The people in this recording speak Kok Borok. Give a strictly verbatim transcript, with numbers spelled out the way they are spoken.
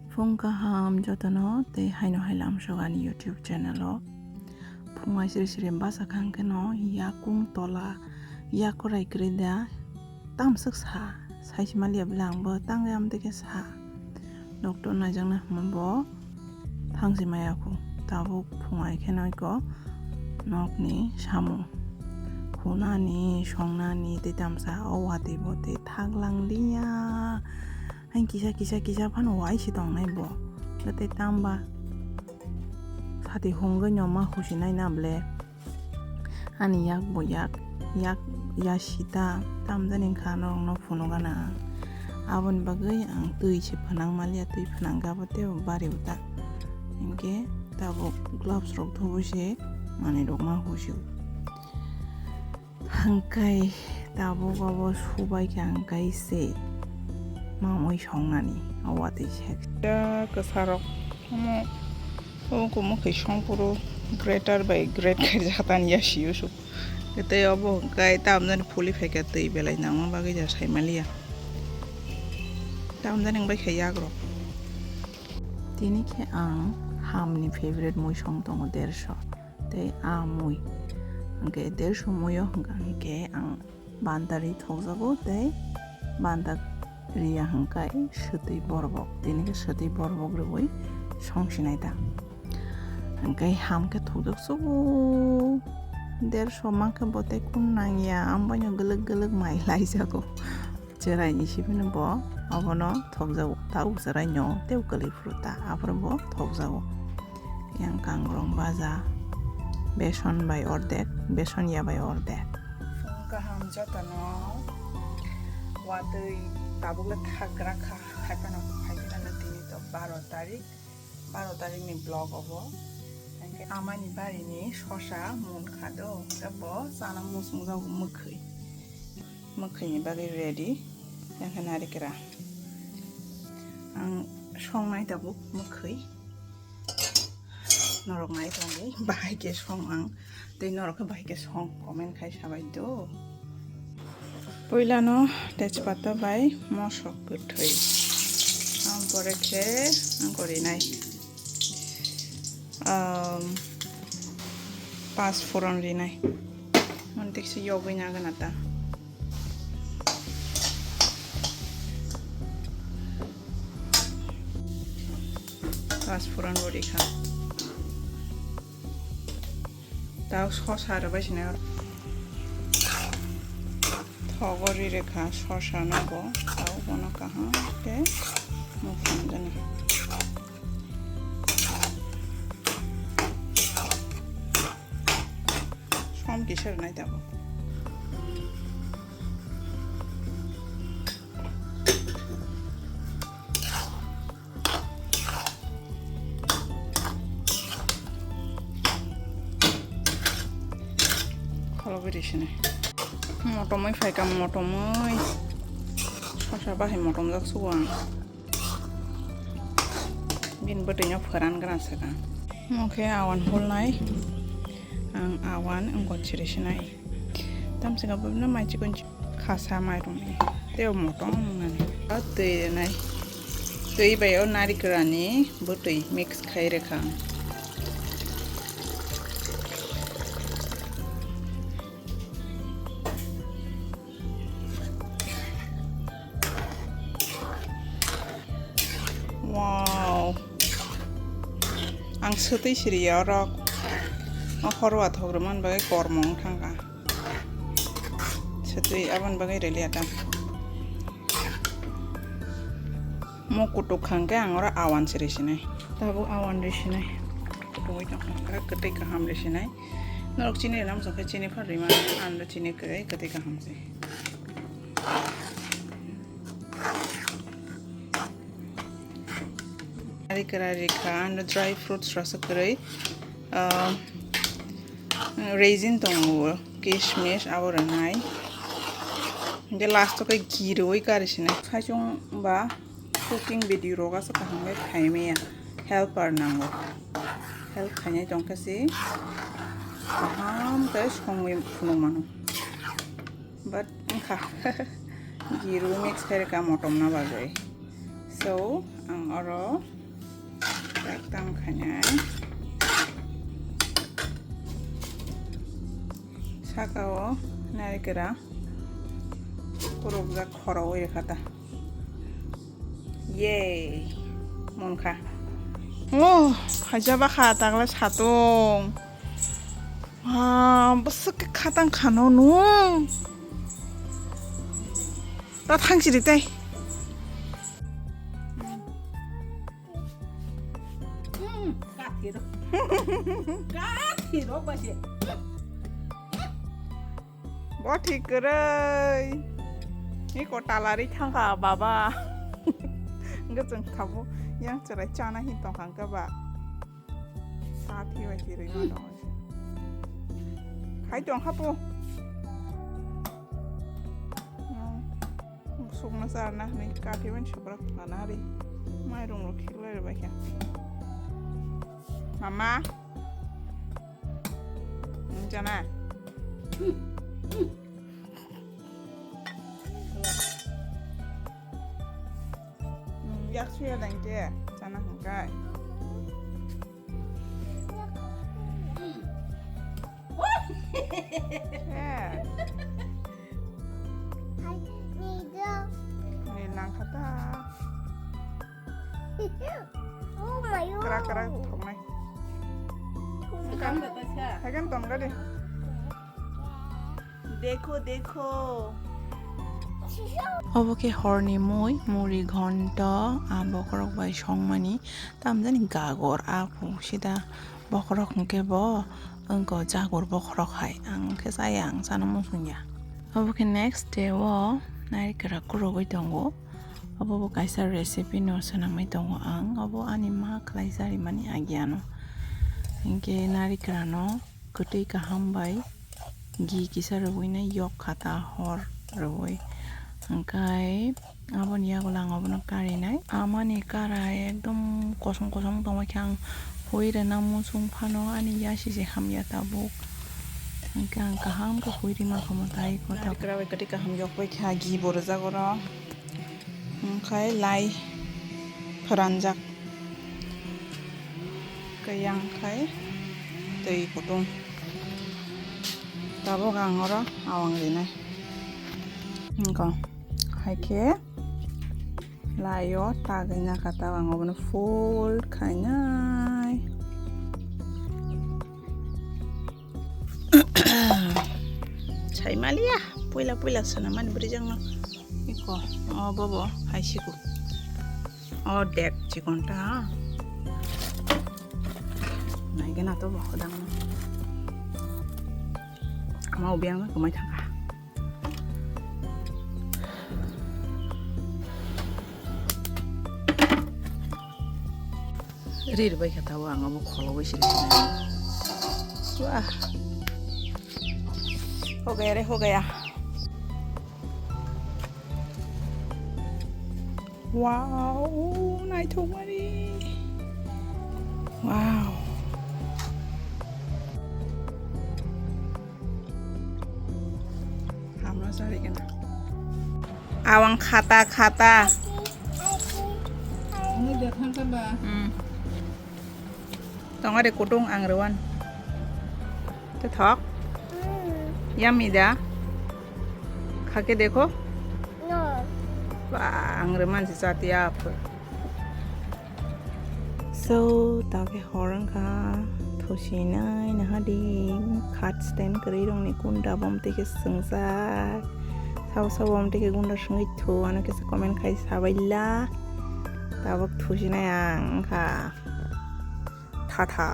Phung kaham jotono tei haino hai lamsok ani YouTube channel o. Phung ai siri siri basa kha hwnkhe no yakung tola yak korai kwrwi da tamswk sa, saisi maliya bwle ang bo tang ya amtwi khe sa. Doctor naijaknai hwnba bo thangsi maya khu. Tabuk phung ai khe no iko nokni samung khunani songnani tei tamsa o watwi bo tei thak lang liya. Ang kisa kisa kisa phano wai si tongnai bo. Tei tamba sati hungwi no ma husi nai na ble. Ani yak bo yak, yak ya sita, tamjani wngkha norokno phunukgana ang. Aboni bagwi ang twi se phnang maliya, twi phnang khe abo teibo bari uta. Hinkhe tabuk gloves rok thubu se manwi rok ma husi o. Hangkai tabuk abo subai khe hangkai se mamui songnani o watwi se. Da kwsarok omo o kumukhi songphuru grater bai grate khaijak tani yasi usu. Tei obo hwnkhe tamjani phuli phaikha twi belai nangma bagwi ja saimaliya. Tamjani wngbai kha yagrok. Tini khe ang hamni favorite mui song tongo dersho. Tei a mui hwnkhe dersho muio hwnkha hwnkhe ang banta ri thokjago tei banta riya hwnkhe swtwi borbok. Tini khe swtwi borbok rwui songsinai ta. Hwnkhe ham khe thokjak sugo. Dersho mankhe bo tei kun nangya, ambaino gwlwk gwlwk mai laijago. Chwraini sibini bo obono thokjago. Tabuk chwraino tei kwlwi phuru ta, aphuru bo thokjago. Yang kangrong baja, beson bai ordek, beson ya bai ordek. Phung kaham jotono watwi tabukle thagra kha, hai phano, hai phano tini to baro tarik. Baro tarikni vlog obo. Hingke amani barini sosa mun kha do, hingke bo chana muchungjago mwkhwi. Mwkhwini bagwi ready. Hingke narikra. Ang songnai tabuk mwkhwi. Norok nai tongdi, bahai khe song ang. Tei norok khe bahai khe song comment khai sabai do. Puilano tejpata bai mosok kwthwi. Ampore khe ang korinai. Um, pas phuron rinai. Montik se yogwi nagana ta. Pas phuron bo rikha. Tao sosa rwbai sinai. Thogo ri rwkha sosa no bo. Tao bono kaham khe mukhamjana. Som kisa rwnai tabuk. Kholobwi risini. Motomwi phaikha, motomwi. Sosa bahai motomjak sugo ang. Bini bwtwino phoran gana swkang. Omo khe awan hulnai. Ang awan wngkon siri sinai. Tamsika bwbwno mai chikon khasa mairungni. Tei o motom wngnani. O twi rwnai. Twi bai o narikwrani bwtwi mix khai rwkha ang. Wow. Ang swtwi siriya orok. O horwa thogrwmani bagwi kormo wng thangkha. Swtwi aboni bagwi rwliya ta. Mo kutuk khangkhe ang oro awan se risinai. Tabuk awan risinai. Kutukwi tongkha. Kwtwi kaham risinai. Norok chini rwna muchungkhe chini phan rwimani. Ang chini kwrwi kwtwi kaham se. Ari kwrwi rikha, ano dry fruits rasa kwrwi, ah, raisin tongo, kishmish abo rwnai. Hingke last o khe ghee rwui kari sinai. Khaichung ba cooking video rok asa kaham khe khaimaya, helper nango. Help khainai tongkhe se kaham khe songwi phunuk mano. But wngkha. Ghee rw mix khairwkha motom na bagwi. So, ang oro Saka o narikra kurukjak khoro wi rwkha ta. Yay! Munkha. Oh, phaijaba kha tagla satung. Ah, bwswk khe khatang khano nung. Ta thang siri tei. Hmm, kathiro. Kathiro basi. Bo thik kwrwi. Ni ko talari thangkha baba. Hwnkhe chwng tabuk yang chwrai chana hin tongkha hwnkhe ba. Sa thibai thirwi ma tongo se. Khai tongkha po. Sukna charna hwnwi kathi mani subrak thana ri. Mairung rok khiklai rwbaikha. Mama. Nung chana? Nung yak suya dang ke chana hwnkhe. Eh. Ni nang kha ta. Oh my God. Kra kra thongnai. Kam da ta sa. Hagan tong gadi. Dekho, dekho. Obo khe horni mui, muri ghonto, a bokhorok bai songmani, tamjani gagor, a phu sida bokhorok hwnkhe bo wngkha jagor bokhorok hai, ang khe chaya, ang chana muchungya. Obo khe next day o narikra kurugwi tongo, obo bo kaisa recipe no swnamwi tongo ang, obo ani ma khlaisa rimani agiano, hinkhe narikra no kwtwi kaham bai ghee kisa rwui nai yok kha ta hor rwui. Hwnkhe aboni yagulo ang obono karinai. Amani karai ekdom kosom kosom tongma khe ang hui rwna muchung phano ani yasi se hamya tabuk. Hwnkhe ang kaham khe hui rima kha mo tai kotha. Kwrwi kaham yok bai kha ghee bo rwjak oro. Hwnkhe lai phoranjak. Khe yang khai twi kutung. Tabuk ang oro awang rinai. Wngkha. Hai khe lai o tagwi nakha, tabuk ang obono fold khainai. Sai maliya, puila puila swnam mani bwrwi jang no. Iko, o bobo, hai siku. O dek chikon ta. Nai gana to bo hodang no. Ama obiang no kumai thangka. Rir bai kha tabo ang abo kholo bai siri. Wah. Ho gaya re, ho gaya. Wow, naithok mani. Wow. Hamno sari kena. Awang khata, khata. Ano de thang ka ba? Hmm. Tongo de kutung ang rwan. Te thok. Yummy da. Kha ke dekho. No. Ba, ang rwan si chatiya aphu. So, ta khe hor wngkha, thusinai naha di, khat stand kwrwi rokni gunda bom twi khe swngjak, sabo sabo bom twi khe gunda swngwi thu, ano kisa comment khai sabaila, tabuk thusinai ang wngkha, tha tha.